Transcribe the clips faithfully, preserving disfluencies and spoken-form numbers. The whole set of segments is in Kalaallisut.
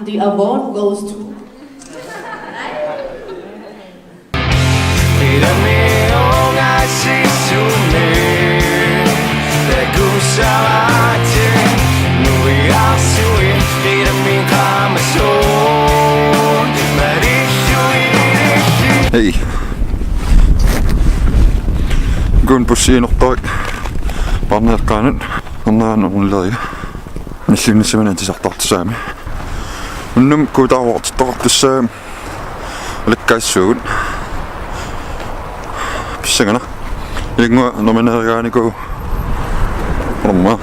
The award goes to Hej. Kun bussiinortoq Parnaakkaanut. Annaanut ulleriga. Nalliunnissamani atisartartussaammat. Unnuk kuutaarvoq tittoqartussaammat. Ulikkaassuugut. Pissanganaq. Ilannguaq nomineerigaanikuuvoq. Orma.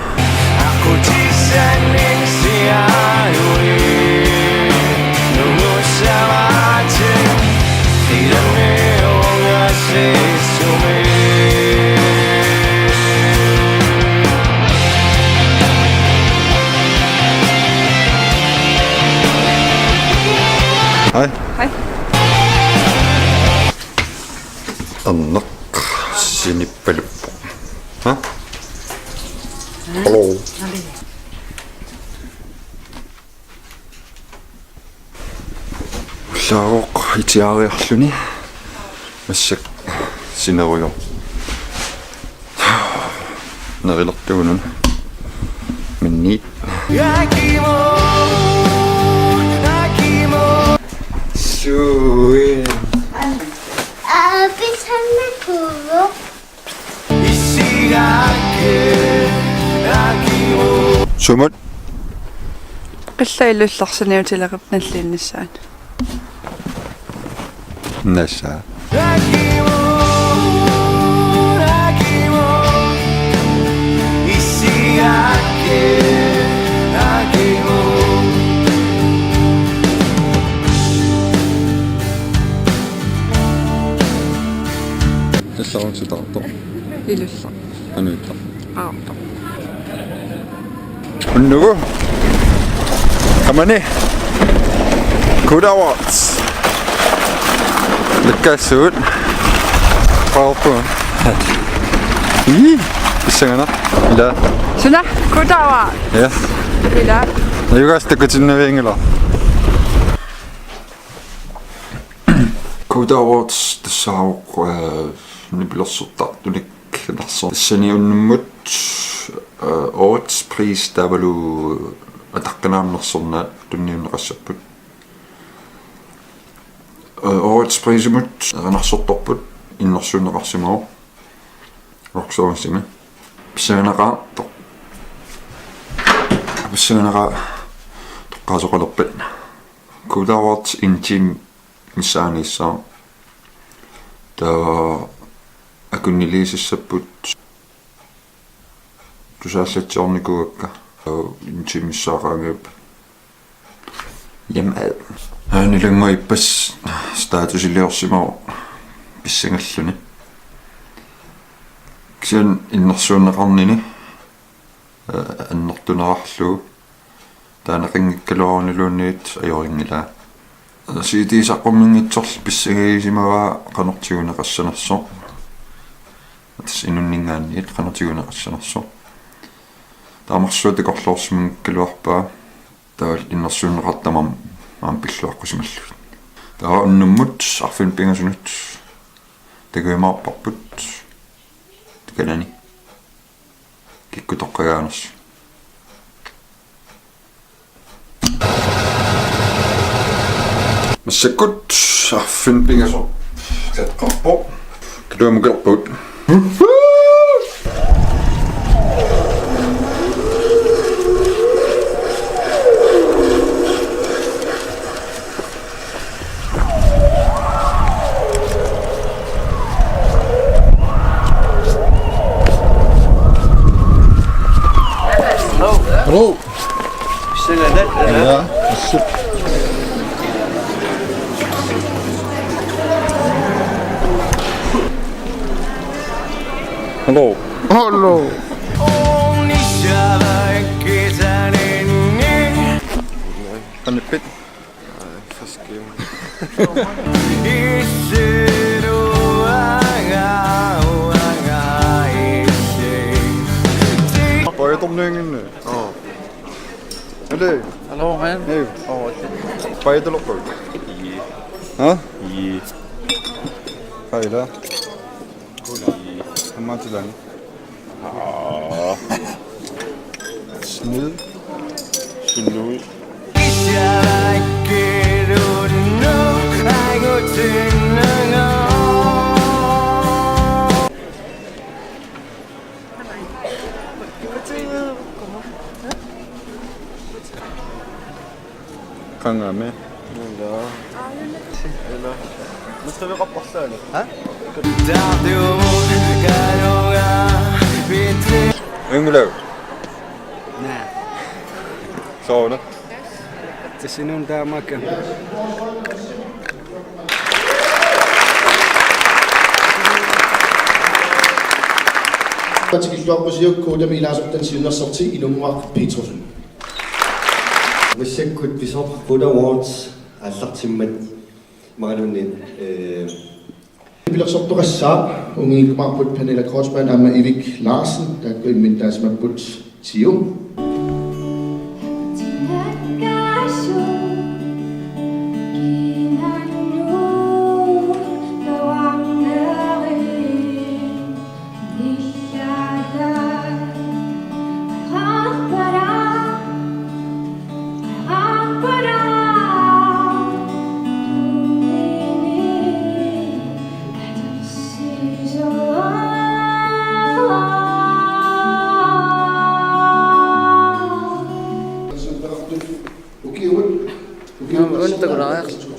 Hej. Hej. Anneq sinippaluppoq. Ha? Hallo. Ullaavoq itiariarluni. Massakkut sinerujoq. Nerilertuunun. Minniit. Suin. Sumut. Qillat ilullersaniutilerput nalliunnissaat. Nassa. Illuatungaartoq. Ilulleq. Anuittoq. Aartoq. Unnugu. Kamani. Kuda Awards. Likkaassuut. Qaarpua. Ii. Pissanganaq. Ila. Suna. Kuda Awards. Ja. Ila. Najugaassuaq takutinnavianngilaq. Kuda Awards tassaavoq, eh, nipilersortartunik. Tassani unnummut, eh, årets pris taavalu ataqqinaanersornaat tunniunneqassapput. Eh, årets prisimut erinarsortorput innersuunneqarsimavoq. Roxorensimi. Pissanganaqaaq to-, pissanganaqaaq toqqaasoqalerpat. Kuda Awards en time missaaniissaaq. Taava akunniliisassapput tusaallatsiornikuuakka. Taava en time missaaqaangajappat. Jamen. Aana ilannguaq ippassaq statusiliorsimavoq pissangalluni. Kisianni innersuunneqarnini, eh, annertunerarlugu. Taaneqanngikkaluaruniluunniit ajorinngilaa. C D saqqummiunngitsorli pissangagisimavaa qanoq tiguneqassanersoq. Tassa inunninngaanniit qanoq tiguneqassanersoq. Taamarsuaq takorloorsimanngikkaluarpaa. Taavalu innersuunneqartut aamma pilluaqqusimallugit. Taava unnummut arfineq-pingasunut takujumaarparput. Takanani. Kikkut toqqagaanersut. Massakkut arfineq-pingasoq. Teqqarpoq. Kaluamukerput. Hello. Hello. Sila dat. Ja, sip. Hello. Hello. Qanipit. Pojortorniunngilaq. Oo. Hey. Hallo, Ryan. Hey. Oh, okay. Fejder du? Ii. Ha? Ii. Fejder. Ii. Hamatilan. Aa. Snyd. Snyd. Qangami. Ila. Ila. Nuttaveqarparlaani. Ha? Ynglev. Naa. Soorlu. Tassani una taamaakka. Tikilluaqqusiuk Kodami ilaasortanit siunnersorti Inunnguaq Petrussen. Massakkut pisoq Buddha Awards aallartimmat imaluunniit, eh, nipilersortoqassaaq, unngikkumaarput Pernille Kreutzmann aamma Ivik Larsen, taakku imminut taasimapput Tiu. Ukiumut, ukiumut. Naamik, una takulaariarlugu.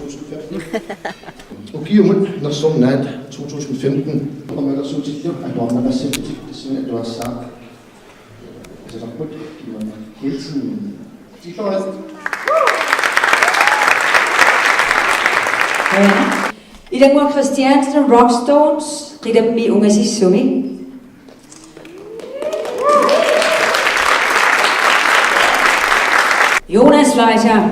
Ukiumut nersornaat to tusind femten. Oqaluusersuutillu atuarneqassapput, tassani atuassaaq. Aserorput Kimmernaq Kielsen. Ilannguaq Christiansen, Rockstones, qilammi ungasissumi. Jonas Fleischer.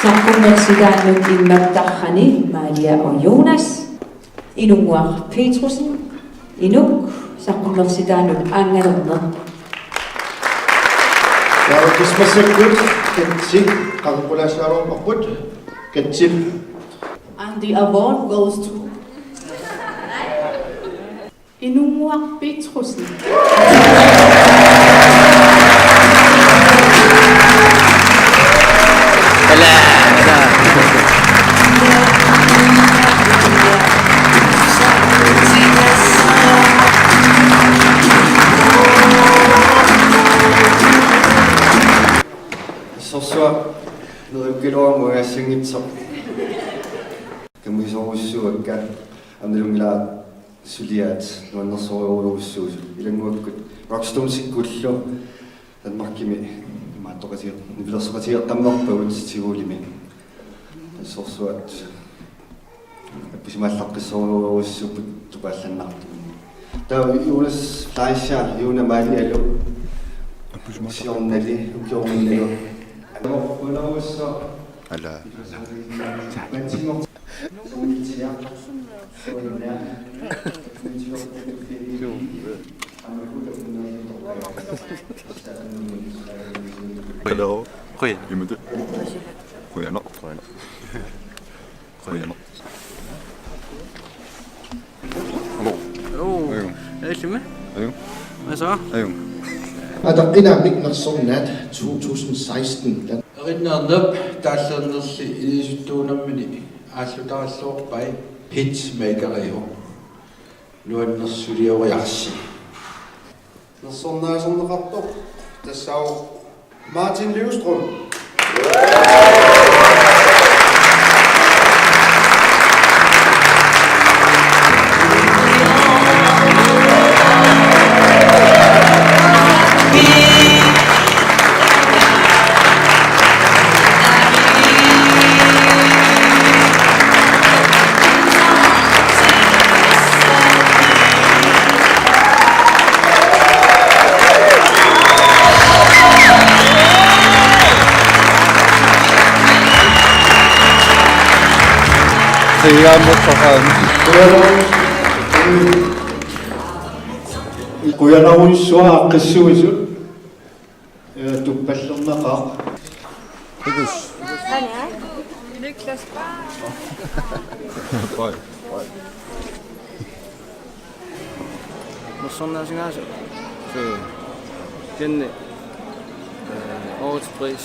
Saqqummersitaanut immattarani Malia og Jonas. Inunnguaq Petrussen, Inuk, saqqummersitaanut angalerneq. Ja, Christmas Good, Katsi, qaqulaassaarorparput, Katsi. And the award goes to Inunnguaq Petrussen. Sorsuaq neriukkaluarama uagassanngitsoq. Kammisorujussuuakka, aamma nalunngilara suliaat nuannersorujorujussuusut. Ilannguakkut Rockstonesikkullu Danmarkimi imaattoqatigeq-, nipilersoqatigeeqqammerpagut Tivolimi. Sorsuaq appisimaallaqqissorujorujussuupput tupaallannartumik. Taava Jonas Fleischer, Juna Malialu. Siornali, ukiornali. Ala. Hello. Qujan. Qujanaq. Qujanaq. Hallo. Hallo. Ajo. Ajo. Hvad så? Ajo. Ataqqinaammik nersornaat to tusind seksten. Erinarnerp taallernerli ilisittuunermini aallutaralluarpai hitmakerio. Nuannersulioriarsi. Nersornaaserneqartoq tassaavoq Martin Livstrøm. Sigaammutsaqaam. Qujanarujussuaq aaqqissuisut. Ee, tuppallernaqaaq. Niklas. Bye. Morsornaasingaasa. Suu. Kenne. Øh, årets pris.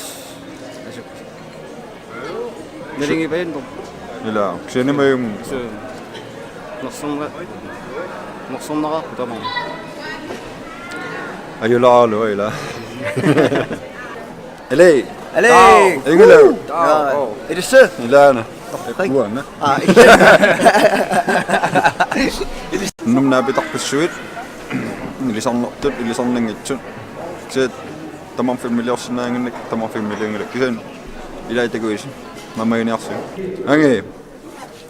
Altså. Nalingi baindu. Ila, kisianni maajunngilaq. Suu. Morsorna-, morsornaqaaq tamarmi. Ajulaalu, ila. Eli. Eli. Ingela. Aa, ilissi. Ilaana. Rik. Kuana. Aa, ilissi. Unnuk naapitarpassuit. Ilisarnartut, ilisarnanngitsut. Kisianni tamarmik filmiliorsinnaannginnakku, tamarmik filmiliunngilakka. Kisianni ilai takuisi. Mamaginiarsi. Ange.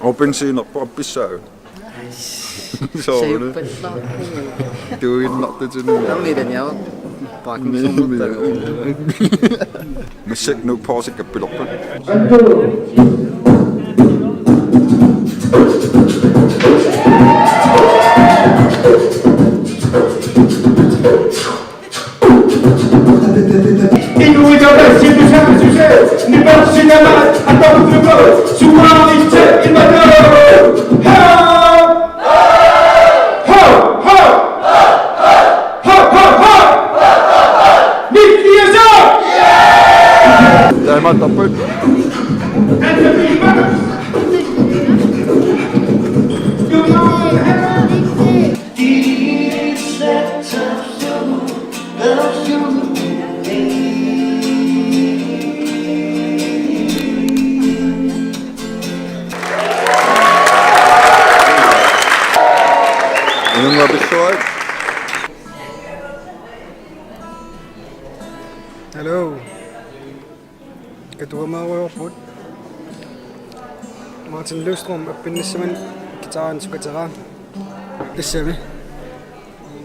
Open scene-erpoq appissaaq. Soorlu. Sajuppallaa. Tuinnartutini. Namni den ja. Bakken som. Massakkut Nuuk Pause-ikkappilerput. Inuit apassitut sammisussaat nipersinnaavat atorlugu sumaarisse imaluunniit. Ha! Ha! Ha! Ha! Ha! Ha! Nikkiasa! Taimaattarput. Inunnguaq pilluarit. Hello. Katuamaarujoorput. Martin Løvstrøm appinnissamani guitarinik sukateraa. Tassami.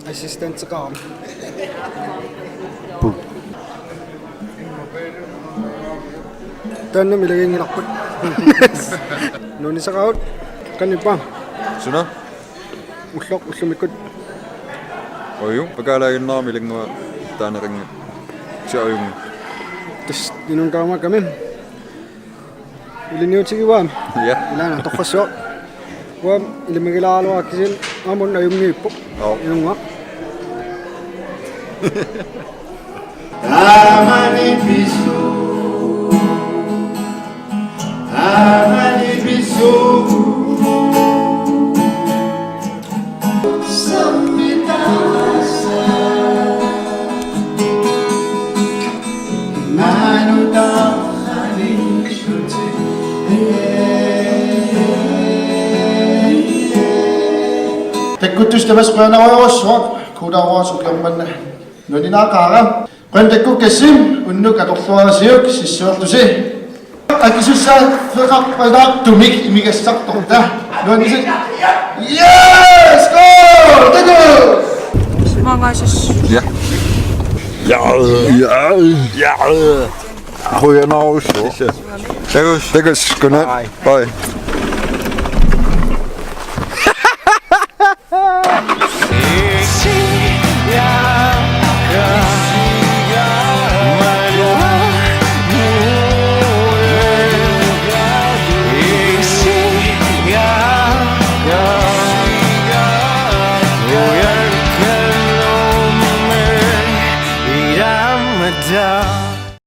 Assistenteqarami. Pu. Taanna ilagiinngilarput. Nuannisaqaaq. Qanoq ippa? Suna? Ulloq ullumikkut. Oju, pakaalaaginnarami ilanngua taaneqanngilaq. Siorujunngilaq. Tassa inunnguamik. Ilinniutigiuaam. Ja. Ilaana torrassuaq. Uanga ilimagilaaraluara kisianni aamma una ajunngiippoq. Joo. Inunnguaq. Taamani pisuu. Taamani pisuu. Takkuttussat tamassi qujanarujussuaq, kuulaaruarsuk ukiormanna nuanninaaqaara. Qujanaq takkukkassi, unnuk atorluarisiuk sissuerlusi. Akisussaaffeqarpalaartumik imigassartorta. Nuannisat. Yes! Skål! Taku! Mange gange. Ja. Ja. Ja. Ja. Qujanarujussuaq. Takuss. Takuss, godnat. Bye. Bye.